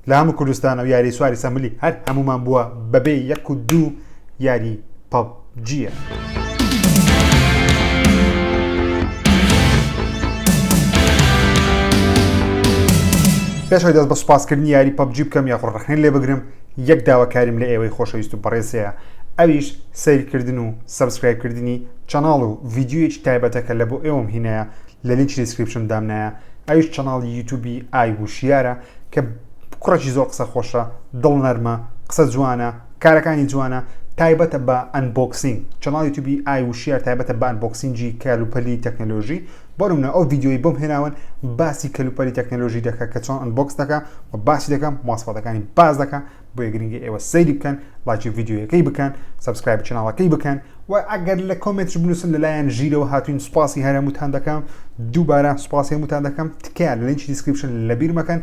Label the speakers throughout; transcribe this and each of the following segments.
Speaker 1: لە هەموو کوردستانە و یاری سواری سەملی هەر هەمومان بووە بەبێ یەک و دوو یاری پەبجیە. پێش ئەوەی دەست بە سوپاسکردنی یاری پەبجی بکەم یاخود ڕەخنەی لێ بگرم یەک داواکاریم لە ئێوەی خۆشەویست و بەڕێز هەیە ئەویش سەیرکردن و subscribe کردنی channel و ڤیدیۆیەکی تایبەتە کە لە بۆ ئێوەم هینایە لە لینکی description دامنایە ئەویش channel ی یوتوبی ئای وشیارە کە کوڕێکی زۆر قسە خۆشە دڵ نەرمە قسە جوانە کارەکانی جوانە تایبەتە بە unboxing channel یوتوبی ئای وشیار تایبەتە بە unboxing ی کەلوپەلی تەکنەلۆژی بۆ نمونە ئەو ڤیدیۆی بۆم هێناون باسی کەلوپەلی تەکنەلۆژی دەکا کە چۆن unbox دەکا و باسی دەکەم مواسفاتەکانی باس دەکا بۆیە گرنگە ئێوە سەیری بکەن لایکی ڤیدیۆیەکەی بکەن subscribe channel ەکەی بکەن و ئەگەر لە comment ش بنووسن لەلایەن ژیرەوە هاتوین سوپاسی هەر هەمووتان دەکەم دووبارە سوپاسی هەمووتان دەکەم تکایە لە لینکی description لەبیر مەکەن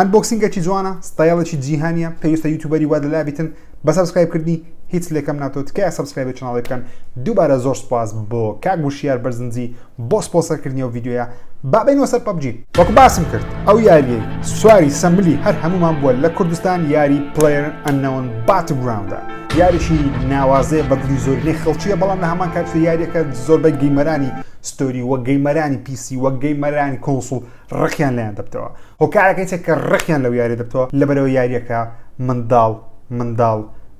Speaker 1: unboxing ێکی جوانە ستایڵێکی جیهانیە پێویستە یوتیوبەری وا لەلا بیتن بە subscribe کردنی هیچ لێکەم ناتۆ تکایە subscribe ی channel ی بکەن دووبارە زۆر سوپاس بۆ کاک وشیار بەرزنجی بۆ سپۆنسەرکردنی ئەو ڤیدیۆیە با بینەوە سەر پەبجی. وەکو باسم کرد ئەو یاریەی سواری سەملی هەر هەمومان بووە لە کوردستان یاری PlayerUnknown's Battlegrounds ە یاریی ناوازەیە بە دڵی زۆرینەی خەڵکیە بەڵام لە هەمان کاتیشدا یاریەکە زۆربەی gamer انی story وە gamer انی PC وە gamer انی console ڕقیان لێیان دەبتەوە هۆکارەکەی چیە کە ڕقیان لەو یاریە دەبتەوە لەبەرەوە یاریەکە منداڵ منداڵ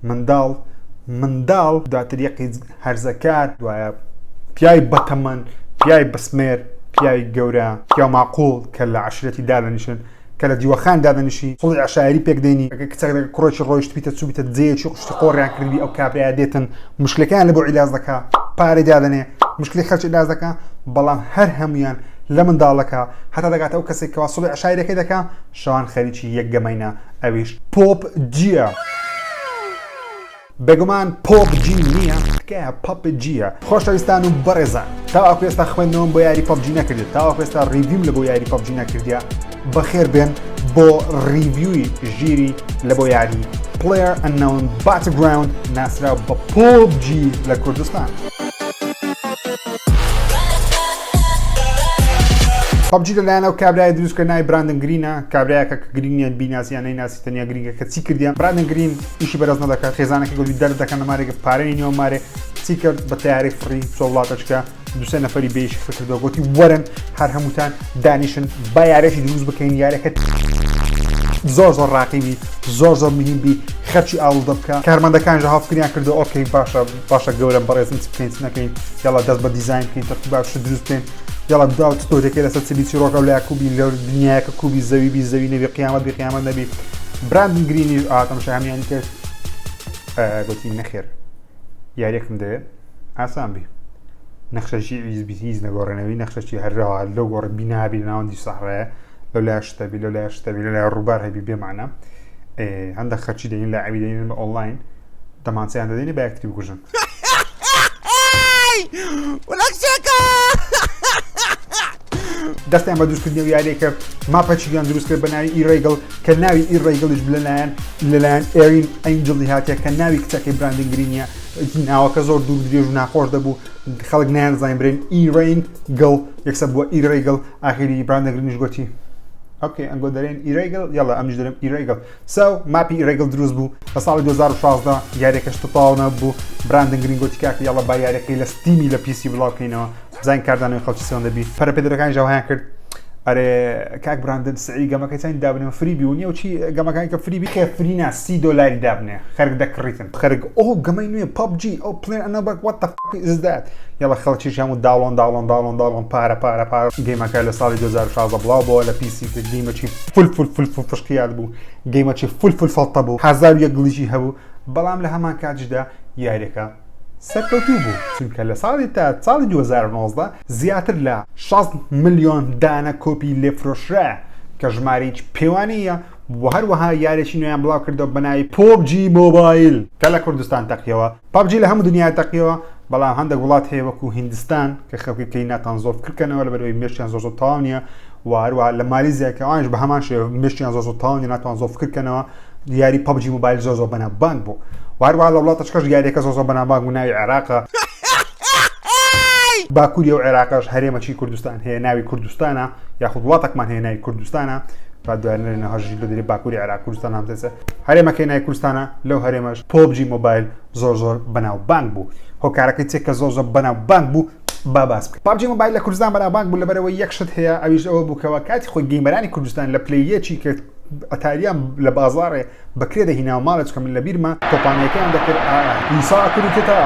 Speaker 1: منداڵ منداڵ دواتر یەقی هەرزەکار دوایە پیاوی بەتەمەن پیاوی بەسمێر پیاوی گەورە پیاو ماقوڵ کە لە عەشرەتی دادەنیشن کە لە دیوەخان دادەنیشی سوڵی عەشایری پێک دێنی ئەگەر کچێک لەگەڵ کوڕێکی ڕۆیشتبیتە چووبیتە جێیەکی شتی قۆڕیان کردبی ئەو کابرایە دێتن مشکلەکەیان لە بۆ عیلاج دەکا پارەی دادەنێ مشکلی خەلکی عیلاج دەکا بەڵام هەر هەمویان لە منداڵەکە هەتا دەگاتە ئەو کەسێک کەوا سوڵی عەشایرەکەی دەکا شەوان خەریکی یەک گەمەینە ئەویش پۆپ جیە. بێگومان پۆپ جی نییە تکایە پەپ جیە. خۆشەویستان و بەڕێزان تاوەکو ئێستا خوێندنەوەم بۆ یاری پەبجی نەکردێت تاوەکو ئێستا review م لە بۆ یاری پەبجی نەکردە بەخێر بێن بۆ review ی ژیری لە بۆ یاری PlayerUnknown's Battlegrounds ناسراو بە پۆبجی لە کوردستان. پەبجی لەلایەن ئەو کابرای دروست کرد ناوی براندن گرینە کابرایەکە کە گرینگ نیە بیناسی یان نەیناسی تەنیا گرینگە کە چی کردیان براندن گرین ئیشی بەرز نەدەکات خێزانەکەی گوتی دەرد دەکەن لە مارێکە پارەی نیوە مارێ چی کرد بە تەیارەی فڕی چۆ وڵاتەچکە دوسێ نەفەری بێش کردەوە گوتی وەرن هەر هەمووتان دانیشن با یارێکی دروست بکەین یارەکە زۆر زۆر ڕاقیبی زۆر زۆر مهم بی خەرچی ئاڵودە بکە کارمەندەکان ژە هاوفکریان کردو okay باشە باشە گەورەم بەڕێزم چ بکەین چ نەکەین یاڵا دەست بە دیزاین بکەین تەرتیبات شت دروست بکەین یاڵا داوت story ەکەی لەسەر چ بی چیرۆکە و لای کوبی لە دنیایەکە کوبی زەوی بی زەوی نەبی قیامەت بی قیامەت نەبی براندن گرینیش ئاتەمشای هەمیانی کرد گوتی نەخێر یاریەکم دەوێت ئاسان بی نەخشەشی ئیز بی هیچ نەگۆڕێنەوەی نەخشەشی هەرەوە لەو گۆڕ بینابی لە ناوەندی سەحرایە لەو لای شتەبی لەو لای شتەبی لە لای ڕووبار هەبی بێمانە هەندە خەرچی دەین لە عەوی دەین بە ئۆنلاین دەمانچەیان دەدەینێ با یەکتری بکوژن. دەستیان بە دروستکردنی ئەو یاریە کرد ماپەچیان دروست کرد بە ناوی ئیرەیگڵ کە ناوی ئیرەیگڵیش لەلایەن لەلایەن ئێرین ئەنجڵی هاتیە کە ناوی کچەکەی براندن گرینیە ناوەکە زۆر دوور درێژ و ناخۆش دەبوو خەڵک نایان زانین برێن ئیرەین گڵ یەکسەر بووە ئیرەیگڵ ئاخیری براندن گرینیش گوتی okay ئەنگۆ دەرێن ئیرەیگڵ یاڵا ئەمنیش دەرێم ئیرەیگڵ so map ی ئیرەیگڵ دروست بوو لە ساڵی 2016 یاریەکەش تەواو نەبوو براندن گرین گوتی کاکە یاڵا با یاریەکەی لە ستیمی لە PC بڵاو بکەینەوە بزانین کاردانەوەی خەڵکی چۆن دەبی پەرەپێدەرەکانی ژاوهیان کرد ئەرێ کاک براندن سعی گەمەکەی چەند دابنێ free بی و نیە و چی گەمەکانی کە free بی کە free نا سی دۆلاری دابنێ خەرک دەکڕیتن خەرک ئۆ گەمەی نوێ پەبجی ئەو پلێن ئەنە بەک what the fuck is that یاڵا خەڵکیش هەموو داڵۆن داڵۆن داڵۆن داڵۆن پارە پارە پارە گەیمەکە لە ساڵی 2016 بڵاو بۆ لە PC گەیمەکی فول فول فول فول فشقیات بوو گەیمەکی فول فول فەڵتە بوو 1001 glitch ی هەبوو بەڵام لە هەمان کاتیشدا یاریەکە سەرکەوتوو بوو چونکە لە ساڵی تا ساڵی 2019 زیاتر لە 60 ملیۆن دانە کۆپی لێفرۆشرا کە ژمارەیەکی پێوانەیە و هەروەها یارێکی نوێیان بڵاو کردەوە بە ناوی پۆبجی مۆبایل کە لە کوردستان تەقیەوە پەبجی لە هەموو دنیا تەقیەوە بەڵام هەندێک وڵات هەیە وەکو هیندستان کە خەڵکەکەی ناتان زۆر فکرکەنەوە لەبەرەوەی مێشکیان زۆر زۆر تەواو نییە و هەروەها لە مالیزیا کە ئەوانیش بە هەمان شێوە مێشکیان زۆر زۆر تەواو نییە ناتوان زۆر فکرکەنەوە یاری پەبجی مۆبایل زۆر زۆر بەناوبانگ بوو و هەروەها لە وڵاتەشکەش یاریەکە زۆر زۆر بەناوبانگ بوو ناوی عێراقە باکووری ئەو عێراقەش هەرێمەکی کوردستان هەیە ناوی کوردستانە یاخود وڵاتێکمان هەیە ناوی کوردستانە. با دوای نەرێنە هەژی لە دەری باکووری عێراق کوردستان هەمتەسە هەرێمەکەی نای کوردستانە لەو هەرێمەش PUBG Mobile زۆر زۆر بەناوبانگ بوو هۆکارەکەی چێک کە زۆر زۆر بەناوبانگ بوو با باس بکەین PUBG Mobile لە کوردستان بەناوبانگ بوو لەبەرەوەی یەک شت هەیە ئەویش ئەوە بوو کەەوە کاتی خۆی gamer انی کوردستان لە Play یەکی کە ئەتاریان لە بازاڕێ بەکرێ دەهیناوە ماڵێ چکە من لەبیرمە تۆپانەکەیان دەکرد ئیسا کرد تێتا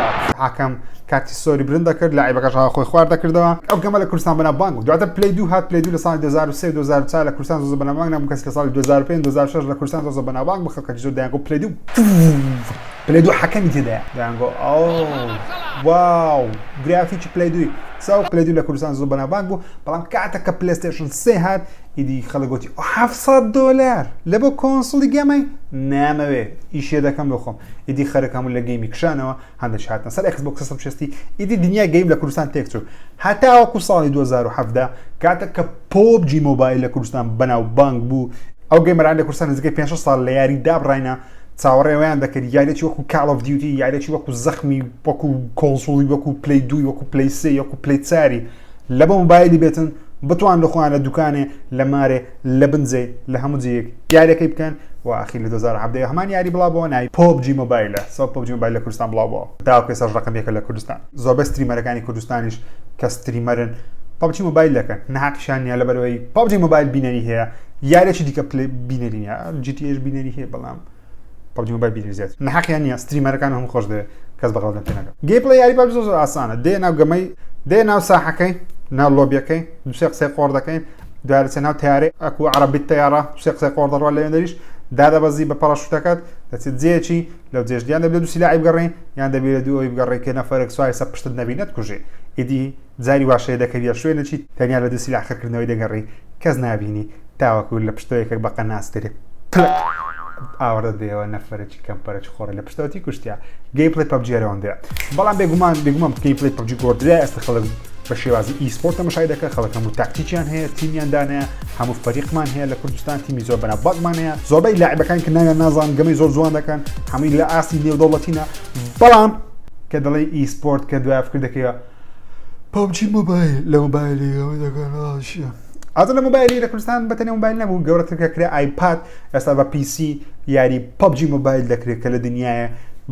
Speaker 1: حاکم کارتی سۆری برند دەکرد لاعیبەکەش هاوا خۆی خوار دەکردەوە ئەو game ە لە کوردستان بەناوبانگ بوو دواتر Play دوو هات Play دوو لە ساڵی 2003 2004 لە کوردستان زۆر بەناوبانگ نەبوو کەس لە ساڵی 2005 2006 لە کوردستان زۆر بەناوبانگ بوو خەڵکەکی زۆر دەیانگۆ Play دوو Play دوو حەکەمی تێدایە دەیانگۆ ئەو wow گرافیکی Play دووی ساو Play دوو لە کوردستان زۆر بەناوبانگ بوو بەڵام کاتە کە PlayStation سێ هات ئیدی خەڵک گوتی 700 دۆلار لە بۆ console ی game ەی نامەوێ ئیشێ دەکەم بۆ خۆم ئیدی خەرک هەموو لە game ی کشانەوە هەندێک هاتنە سەر Xbox 360 ئیدی دنیای game لە کوردستان تێکچوو هەتاوەکو ساڵی 2017 کاتێک کە PUBG Mobile لە کوردستان بەناوبانگ بوو ئەو gamer ان لە کوردستان نزیکەی 5 ساڵ لە یاری دابڕینە چاوەڕێوەیان دەکرد یاریی وەکو Call of Duty یاریی وەکو زەخمی وەکو console ی وەکو Play دووی وەکو Play سێ وەکو Play چاری لە بۆ مۆبایلی بێتن بتوان لە خۆیان لە دوکانێ لە مارێ لە بنجێ لە هەموو جێیەک یاریەکەی بکەن و ئاخیر لە 2017 هەمان یاری بڵاو بۆ ناوی PUBG Mobile ە سەو PUBG Mobile لە کوردستان بڵاو بۆ تاوەکو ئێستاش ڕقم یەکە لە کوردستان زۆربەی streamer ەکانی کوردستانیش کە streamer ن PUBG Mobile دەکەن نەحەقیشان نییە لەبەرەوەی PUBG Mobile بینەری هەیە یاریی دیکە بینەری نییە GTA بینەری هەیە بەڵام PUBG Mobile بینەری زیاتر نەحەقیان نییە streamer ەکان هەموو خۆش دەوێت کەس بە غەڵەت پێ ناکات gameplay یاری PUBG زۆر زۆر ئاسانە دێ ناو game ەی دێ ناو ساحەکەی ناو lobby یەکەی دوسێ قسەی قۆڕ دەکەین دوای دەچێ ناو تیارەی ئەکو عەرەبی تەیارە دوسێ قسەی قۆڕ دەڕوا لەوێ دەریش دادەبەزی بە پەڕەشوتەکەت دەچێت جێیەکی لەو جێش یان دەبێت دوو سیلاحی بگەڕێ یان دەبێت لە دوو ئەوی بگەڕێ کە نەفەرێک سواری سەر پشتت نەبی نەتکوژێ ئیدی جاری واشەیە دەکەویە شوێنێکی تەنیا لە دوو سیلاح خڕکردنەوەی دەگەڕێی کەس نابینی تاوەکو لە پشتەوە یەکێک بە قەناس دەرێ پلک ئاوەڕ دەدەیەوە نەفەرێکی کەمپەرێکی خۆڕی لە پشتەوە تی کوشتیا gameplay PUBG ئەوەندەیە بەڵام بێگومان بێگومان gameplay PUBG گۆڕدرا ئێستا خەڵک بە شێوازی e-sport تەمەشای دەکە خەڵک هەموو تاکتیکیان هەیە تیمیان دانەیە هەموو فەریقمان هەیە لە کوردستان تیمی زۆر بەناوبانگمان هەیە زۆربەی لاعبەکان کە ناویان نازان game ەی زۆر جوان دەکەن هەمووی لە ئاستی نێودەوڵەتینە بەڵام کە دەڵێ e-sport کە دوای فکر دەکەیەوە PUBG Mobile لە مۆبایلی دەکەن ئازە لە مۆبایلی لە کوردستان بە تەنیا مۆبایل نەبوو گەورەتر کە کرا iPad ئێستا بە PC یاری PUBG Mobile دەکرێت کە لە دنیاە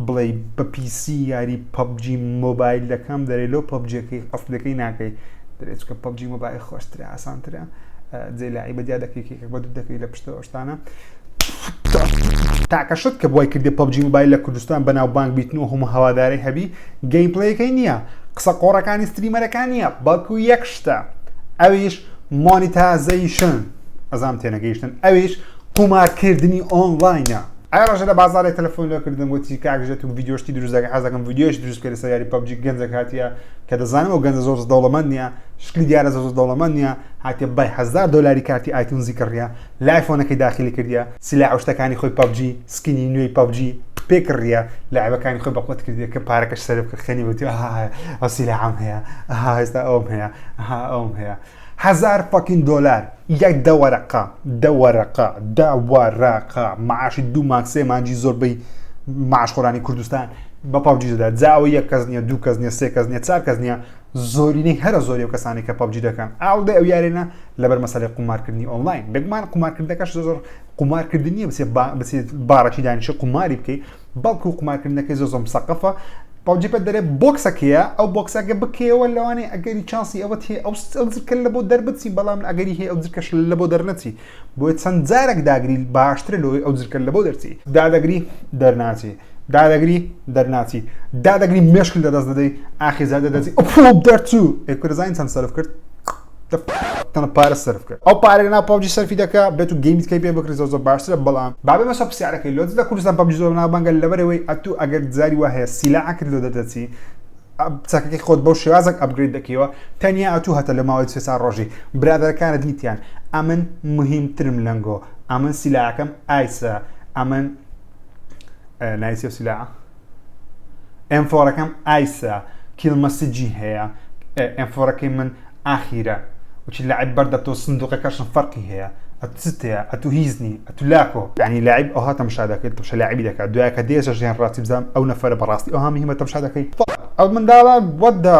Speaker 1: بڵێ بە PC یاری PUBG Mobile دەکەم دەرێ لۆ PUBG ەکەی ئەسلەکەی ناکەی دەرێ چکە PUBG Mobile خۆشترە ئاسانترە جێ لاعی بە دیار دەکەی کێکێک بە دوو دەکەی لە پشتەوە شتانە تاکە شت کە بۆی کردی PUBG Mobile لە کوردستان بەناوبانگ بیتن و هەموو هەوادارەی هەبی gameplay ەکەی نییە قسە قۆڕەکانی streamer ەکان نییە بەڵکو یەک شتە ئەویش monetization ئەزام تێنەگەیشتن ئەویش قومارکردنی ئۆنلاینە ئای ڕۆژە لە بازاڕێ تەلەفۆن لۆ کردم وتی کاک ژێت و ڤیدیۆ شتی دروست دەکەی حەز دەکەم ڤیدیۆش دروست بکەی لەسەر یاری PUBG گەنجێک هاتیە کە دەزانم ئەو گەنجە زۆر دەوڵەمەند نییە شکلی دیارە زۆر دەوڵەمەند نییە هاتیە بای هەزار دۆلاری کارتی iTunes ی کڕیە لە iPhone ەکەی داخلی کردیە سلاح و شتەکانی خۆی PUBG skin ی نوێی PUBG پێ کڕیە لاعبەکانی خۆی بەقوت کردیە کە پارەکەش سەرف کرد خەنی وتی ئەها ئەو سلاحم هەیە ئەها ئێستا ئەوم هەیە ئەها ئەوم هەیە هەزار fucking دۆلار یەک دە وەرەقە دە وەرەقە دە وەرەقە معاشی دوو مانگ سێ مانگی زۆربەی معاشخۆرانی کوردستان بە PUBG دەدا جا ئەوە یەک کەس نییە دوو کەس نییە سێ کەس نییە چار کەس نییە زۆرینەی هەرە زۆری ئەو کەسانی کە PUBG دەکەن ئاڵدە ئەو یارێنە لەبەر مەسەلەی قومارکردنی ئۆنلاین بێگومان قومارکردنەکەش زۆر قومارکردن نییە بچێ بچێت باڕەکی دانیشە قوماری بکەیت بەڵکو قومارکردنەکەی زۆر زۆر مسەقەفە PUBG پێت دەرێ box ەکەیە ئەو box ەکە بکەیەوە لەوانەیە ئەگەری چانسی ئەوەت هەیە ئەو ئەو زرکە لە بۆ دەربچی بەڵام ئەگەری هەیە ئەو زرکەش لە بۆ دەرنەچی بۆیە چەند جارێک داگری باشترە لەوەی ئەو زرکە لە بۆ دەرچی دادەگری دەرناچی دادەگری دەرناچی دادەگری مێشک لە دەست دەدەی ئاخی زادە دەچی ئۆ دەرچوو ئێ کورە زانین چەند سەرف کرد تەنە پارە سەرف کرد ئەو پارە لەناو PUBG سەرفی دەکا بێت و game ی تکەی پێ بکڕی زۆر زۆر باشترە بەڵام با بێمە سەر پرسیارەکەی لۆ لە کوردستان PUBG زۆر ناوبانگە لەبەرەوەی ئەتوو ئەگەر جاری وا هەیە سیلاعەکت لۆ دەردەچی چەکەکەی خۆت بەو شێوازێک upgrade دەکەیەوە تەنیا ئەتوو هەتە لە ماوەی سێ چوار ڕۆژی برادەرەکانت نیتیان ئەمن مهمترم لەنگۆ ئەمن سیلاعەکەم ئایسە ئەمن نایسێ سیلاعە M4 ەکەم ئایسە kill message ی هەیە M4 ەکەی من ئاخیرە وچی لعب بەردە تۆ سندوقەکەشم فەرقی هەیە ئەتچت هەیە ئەتو هیچ نی ئەتو لاکۆ یعنی لاعب ئەوها تەمشا دەکەیت تەمشا لاعبی دەکات دوای کە دێشە ژیان ڕاستی بزانم ئەو نەفەرە بەڕاستی ئەوها مهمە تەمشا دەکەی ئەو منداڵە what the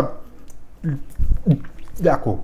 Speaker 1: لاکۆ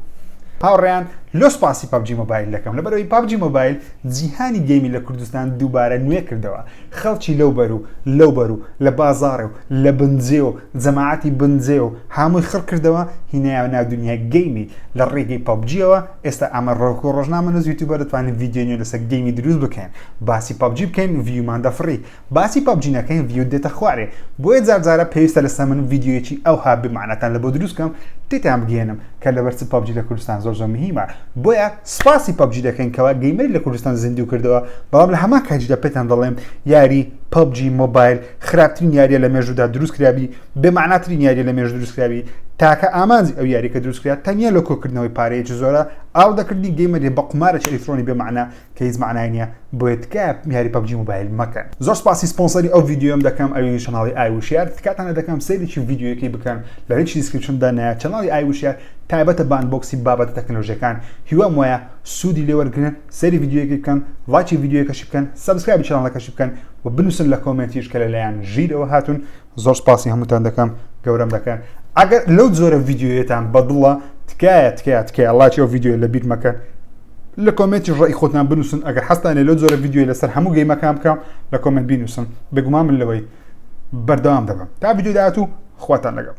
Speaker 1: هاوڕێیان. لۆ سوپاسی PUBG Mobile دەکەم لەبەرئەوەی PUBG Mobile جیهانی game ی لە کوردستان دووبارە نوێ کردەوە خەڵکی لەو بەر و لەو بەر و لە بازاڕێ و لە بنجێ و جەماعەتی بنجێ و هامووی خڕ کردەوە هینایەوە ناو دنیای game ی لە ڕێگەی PUBG یەوە ئێستا ئەمە ڕۆکو ڕۆژنامەنووس YouTuber دەتوانین ڤیدیۆ نوێ لەسەر game ی دروست بکەین باسی PUBG بکەین view مان دەفڕی باسی PUBG نەکەین view دێتە خوارێ بۆیە جار جارە پێویستە لەسەر من ڤیدیۆیەکی ئەوها بمانەتان لە بۆ دروست کەم تێتان بگەێنم کە لەبەر چ PUBG لە کوردستان زۆر زۆر مهمە بۆیە سپاسی PUBG دەکەین کەوا gamer ی لە کوردستان زیندوو کردەوە بەڵام لە هەمان کاتیشدا پێتان دەڵێم یاری PUBG Mobile خراپترین یاریە لە مێژوودا دروست کرابی بێماناترین یاریە لە مێژوو دروست کرابی تاکە ئامانجی ئەو یاریکە دروست کرا تەنیا لە کۆکردنەوەی پارەیەکی زۆرە ئاڵودەکردنی gamer ی بە قومارێکی ئەلیکترۆنی بێمانا کە هیچ مەعنای نیە بۆیە تکایە یاری PUBG Mobile مەکەن. زۆر سپاسی سپۆنسەری ئەو ڤیدیۆیەم دەکەم ئەویش channel ی ئای وشیار تکاتان لێ دەکەم سەیرێکی ڤیدیۆیەکەی بکەن لە لینکی description دانایە channel ی ئای وشیار تایبەتە بە unbox ی بابەتە تەکنەلۆژیەکان هیوام وایە سوودی لێ وەرگرن سەیری ڤیدیۆیەکەی بکەن ڵایکی ڤیدیۆیەکەشی بکەن subscribe ی channel ەکەشی بکەن و بنووسن لە comment یش کە لەلایەن ژیرەوە هاتوون زۆر سپاسی هەمووتان دەکەم گەورەم دەکەن ئەگەر لەو جۆرە ڤیدیۆیەتان بەدڵە تکایە تکایە تکایە ڵاکی ئەو ڤیدیۆ لە بیر مەکەن لە comment ی ڕێی خۆتان بنووسن ئەگەر حەستانێ لەو جۆرە ڤیدیۆی لەسەر هەموو game ەکان بکەم لە comment بینووسن بێگومان من لەوەی بەردەوام دەبم تا ڤیدیۆ داهاتوو خواتان لەگەڵ.